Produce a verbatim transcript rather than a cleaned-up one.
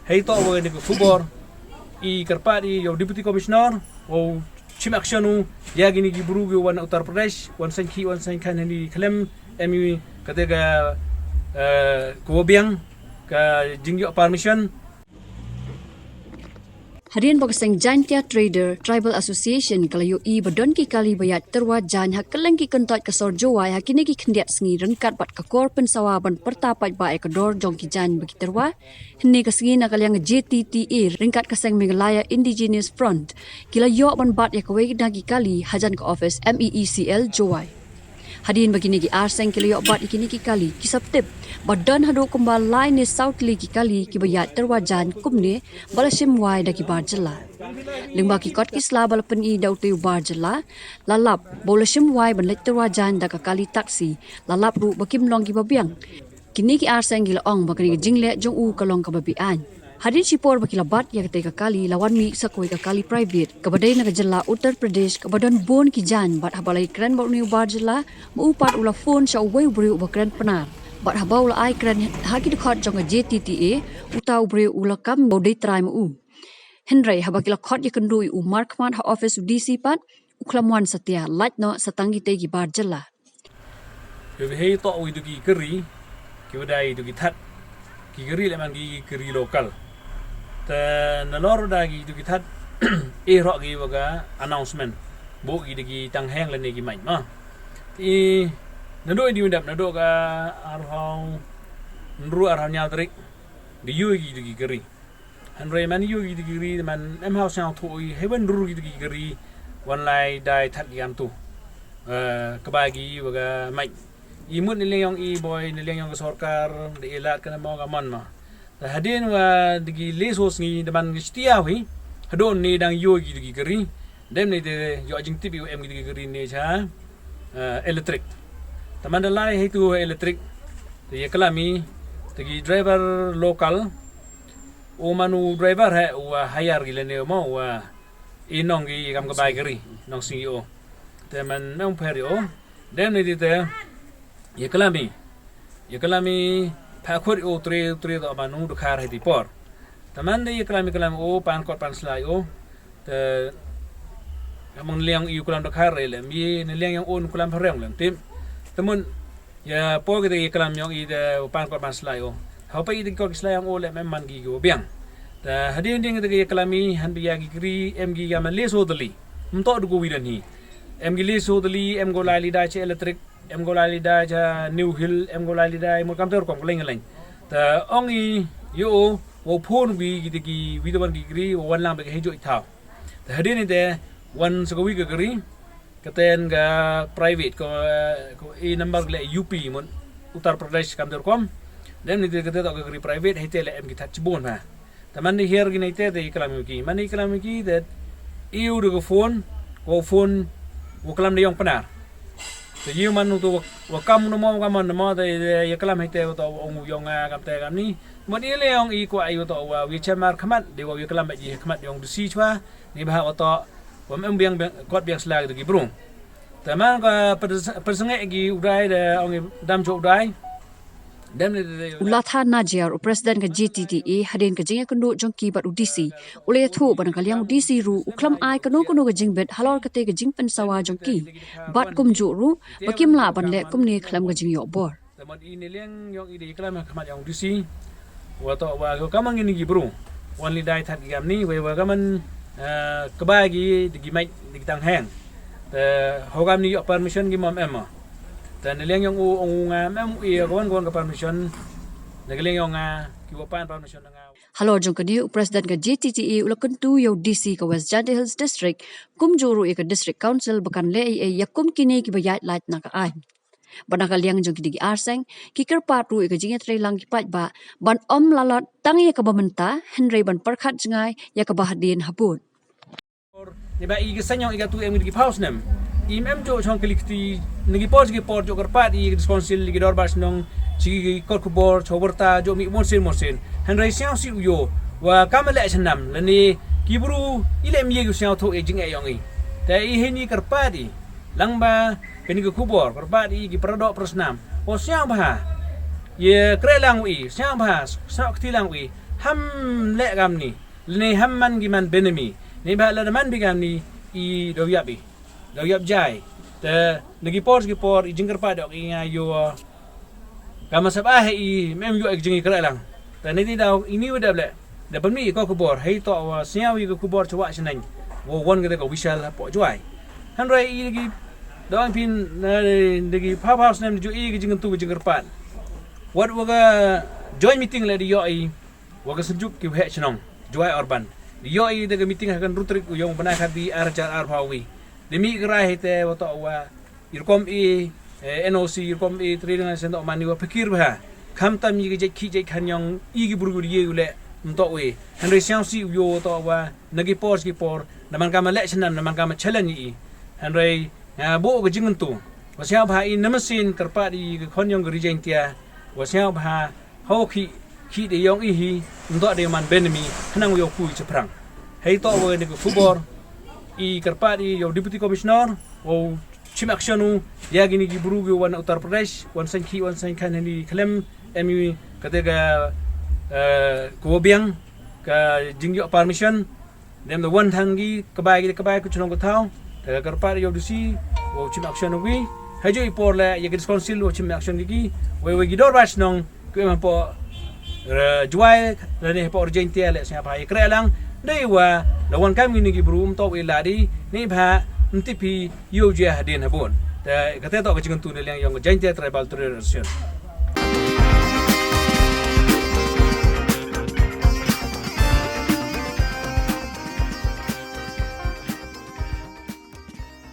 Hei to wa ni ka khubor i kyrpad i yow Deputy Commissioner wow chim action u ya kini ki bru ki wan Uttar Pradesh wan seng ki wan seng kan ni khlem em i kate ka eh, ko biang ka jingyoh permission. Hadien ba ka seng Jaintia Trader Tribal Association ka la ïohi ba don ki kali ba ïaid tyrwa jaiñ ha kylleng ki kyntoit ka sor Jowai ha kine ki khyndiat sngi ryngkat bad ka kor pynsawa ban pyrta paidbah ïa ka dor jong ki jaiñ ba ki tyrwa. Hynne ka sngi na ka liang J T T A ryngkat ka seng Meghalaya Indigenous Front ki la ïoh ban bat ïa kawei na ki kali hajan ka office M E E C L Jowai. Hadien ba kine ki ar seng ki la ïoh bat ïa kine ki kali ki sap tip ba don haduh kumba lai ne saw tylli ki kali kiba ïaid tyrwa jaiñ kumne ba la shim wai da ki bar jylla. Lyngba ki kot ki sla ba la pyni da utei u bar jylla la lap ba u la shim wai ban leit tyrwa jaiñ da ka kali taxi, la lap ruh ba kim long kiba biang. Kine ki ar seng ki la ong ba kane ka jingleh jong u ka long kaba be-aiñ. Hadien shipor ba ki la bat ïa katei ka kali la wan mih sa kawei ka kali private kaba dei na ka jylla Uttar Pradesh kaba don bun ki jaiñ bad haba la ïakren bad une u bar jylla ma u pat u la phone sha uwei u briew uba kren Pnar bad haba u la ai kren ha ki dkhot jong ka J T T A uta u briew u la kam ba u dei trai ma u. Hynrei haba ki la khot ïakynduh ïa u markhmat ha office u D C pat u khlem wan satia lait noh sa tang kitei ki bar jylla. Ki hei to wi tu ki kari ki wadai tu ki that ki kari le man ki kari local. Te nalor da ki tu ki that e ro ki wa ka announcement bo ki de ki tang heng le ne ki mai ma. I nado di undap nado ka arhau nru arhau nyal tarik di yu ki tu ki kari. Hynrei man ïoh ki dei ki ri man em hau sngewthuh i hei ban rur ki dei ki ri wan lai dai that ki am tu. Ka bai ki wa ka mai i mut ni leng yong i boi ni leng yong ka sorkar de i lat ka na mo ka mon ma. Ta hadien wa dei ki le so sngi de man ki stia wi hadon ni dang ïoh ki dei ki ri. Dem ni de ïoh jingtip i wa em ki dei ki ri ni cha electric. Ta man da lai hei tu electric. Te ya kalami te ki driver local. U man u driver he u hire gi lane mo u i nong gi kam ka bai kari nong sing o. Te man nong pher o dem ni te ya kalami ya kalami pha khot o tre tre to man u dkhar he ti por. Te man de ya kalami kalami o pan kot pan slai o. Te among liang i kulam dkhar re le mi ne liang yang o kulam phareng le tim. Te mun ya po kita ya kalam yong i de pan kot pan slai o. Hau pa i de kot slai yang o le mem man gi go biang. Ta hadin ding de ya kalam i han bi ya gi kri em gi ya man le so dali. Mto du go wi dan hi. Em gi le so dali em go lai li da che electric em go lai li da cha New Hill em go lai li da mo kam ter kom leng leng. Ta ong i yo wo phone wi gi de gi wi de wan gi kri wo wan lang be he jo i thau. Ta hadin de wan so go wi ga kri. Katen ga private ko ko i number gle U P mun Uttar Pradesh kam der kom. Dem ni te kate to ga kri private hei te le em ki that chibun ha. Ta man ni her gi nei te te i kalam ki man ni kalam ki te i u de ko phone ko phone ko kalam de yong Pnar. Te yu man tu wa kam no mo kam no mo te ya kalam hei te to ong yong kam te kam ni. Mo di le yong i ko ayu to wa wi chamar khmat de wa wi kalam ji khmat yong du si chwa. Ni ba ha oto wa mem biang kot biang sla ki bru. Te man ka persenge ki udai de ong dam jo udai. Dem ni de U Latha Najiar u president ka J T T A hadien ka jingïakynduh jong ki bad u D C u la ïathuh ba na ka liang u D C ruh u khlem ai kano kano ka jingbit halor kate ka jingpynsawa jong ki bad kumjuh ruh ba kim lah ban leh kumne khlem ka jingïoh bor. Te man i ne liang yong i de i klam ha khmat yong D C. Wa to wa ko kamang ini gi bru. Wan li dai that gi kam ni we wa kaman kaba gi de gi mai de gi tang heng. Te ho kam ni yo permission gi mam em. Te ne liang yong u ong nga mem i ko wan ko wan ka permission. Ne liang yong nga ki wa pan permission nga. Halor jong kane u president ka J T T A u la kyntu ïa u D C ka West Jaintia Hills District kumjuh ruh ïa ka District Council ba kan leh ei ei ïa kum kine kiba ïaid lait na ka aiñ. Bad na ka liang jong kine ki arseng ki kyrpad ruh ïa ka jingïatreilang ki paidbah ban ym lalot tang ïa kaba mynta hynrei ban pyrkhat jngai ïa kaba hadien habud. Ni ba i ka seng yong i ka tu em ki phaw snem. Im em jo chong kali kti ni ki por ki por jo kyrpad i ka District Council ki dorbar shnong chi ki kor khubor cho warta jo mi mon sen mon sen. Hynrei sngewsih u ïoh wa kam leh cha nam lane ki bru i leh mih ïa ki sngewthuh ïa jingeh yong i. Te i hei ni kyrpad i lang ba kani ka khubor kyrpad i ki para doh para snam. Wa sngewbha ïa kre lang u i sngewbha sngewkti lang u i. Ham leh kamni, lane ham man ki man benami. Neibhah lada man phi kamni, i daw ïap i, daw ïap jai. Te na ki por ki por i jingkyrpad ïoh i nga ïoh. Ka ma sep ah i mem ïoh i jingïakren lang. Te na kine daw ini wa dep leh, da pynmih i ka khubor, hei to wa sñiaw i ka khubor chwa shneng, wa wan ka te ka wishal hapoh Jwai. Hynrei i da ki, da ong phin, da ki phaw phaw snem ju i ka jingkyntu ka jingkyrpad. Wat wa ka joint meeting leh da ïoh i wa ka synjuk ki waheh chnong Jwai Urban. Da ïoh i da ka meeting ha ka hynriew tarik u yong bnai khatbi ar hajar arphaw wi. Da mih ka rai hei te wa to wa i rukom i, eh, N O C, i rukom i trading license to mani wa phakir bha. Khamtam i ka jait khih jait khan yong i ki bru u ye u leh mto wi. Hynrei sñiaw si u yo to wa na ki por ki por, na man ka ma leh chnam, na man ka ma challenge i. Hynrei nga buh ka jingkyntu wa sñiaw bha i na masin kyrpad i ka khon yong ka Ri Jaintia, wa sñiaw bha haw khih, khih de yong i hi, mto de man benami, khnang yow ku i chaphrang. Hei to wa ni ka khubor i kyrpad i yow Deputy Commissioner, wow chim action u ïa kini ki bru ki wan Uttar Pradesh, wan saiñ khih, wan saiñ khan, hani khlem em i ka te ka, eh, ka wa biang ka jingïoh permission. Dem da wan than ki ka bai, ki ka bai ka chnong ka thaw. Te ka kyrpad yow D C wow chim action u ki. Haju i por leh ïa ki District Council wow chim action ki ki. Wei wei ki dorbar chnong ki em hapoh, eh, Jwai lane hapoh Ri Jaintia leh sñiaw bha ïakren lang. Dei wa la wan kam kini ki bru mto wi la di, neibhah mtip hi yow jia hadien habun. Te ka te to ka jingkyntu na liang yong ka Jaintia Tribal Traditional Association.